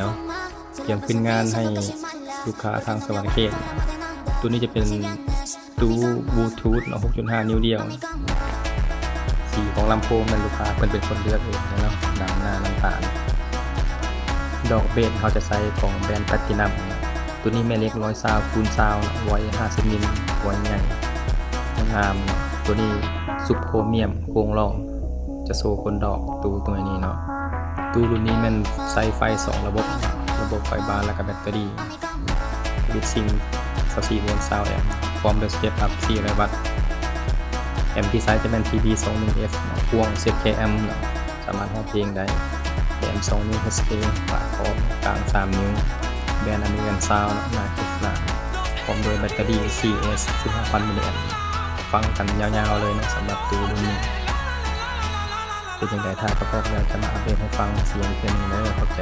ເນາະ ກຽມຂຶ້ນງານໃຫ້ລູກຄ້າທາງສະຫວັນນະເຂດ. ໂຕນີ້ຈະເປັນຕູ້ບລູທູດເນາະ ຫົກຈຸດຫ້ານິ້ວດຽວ. ສີຂອງລຳໂພງແມ່ນລູກຄ້າເພິ່ນເປັນຄົນເລືອກເອງເນາະ ດຳ ໜ້ານ້ຳຕານ. ດອກເບສເຮົາຈະໃຊ້ຂອງແບຣນແພລດຕິນຳ. ໂຕນີ້ແມ່ເຫຼັກຮ້ອຍຊາວຄູນຊາວເນາະ ໄວຫ້າສິບມິນ ໄວໃຫຍ່ ງາມເນາະ. ໂຕນີ້ຊຸບໂຄຣມຽມໂຄງລ້ອງ ຈະໂຊຄົນດອກຕູ້ຕົວນີ້ເນາະ. ຕູ້ລຸ້ນນີ້ແມ່ນໃຊ້ໄຟສອງລະບົບ ລະບົບໄຟບາ ແລະກະແບັດເຕີຣີ ວິດຊິງ ຊາວສີ່ໂວນ ຊາວແອມ ພ້ອມດ້ວຍສະເຕັບອັບສີ່ຮ້ອຍວັດ. ແອມທີ່ໃຊ້ຈະແມ່ນ ທີບີ ສອງໜຶ່ງເອັຟ ເນາະ ພວງ ເຊັດ ເຄ ແອມ ເນາະ ສາມາດຮ້ອງເພງໄດ້. ແອມສອງນິ້ວ ເອັສ ເຄ ປາກຂອບ ກາງສາມນິ້ວ ແບຣນອາເມລິກັນຊາວເນາະ ໜ້າເກັບໜ້າ ພ້ອມດ້ວຍແບັດເຕີຣີ ຊີເອສ ສິບຫ້າພັນມິນລິແອມ. ຟັງກັນຍາວໆເລີຍເນາະ ສຳລັບຕູ້ລຸ້ນນີ້. ເປັນຈັ່ງໃດ ຖ້າປະກອບແລ້ວຈະມາອັບເດດໃຫ້ຟັງສຽງອີກເທື່ອໜຶ່ງເດີ. ຂອບໃຈ.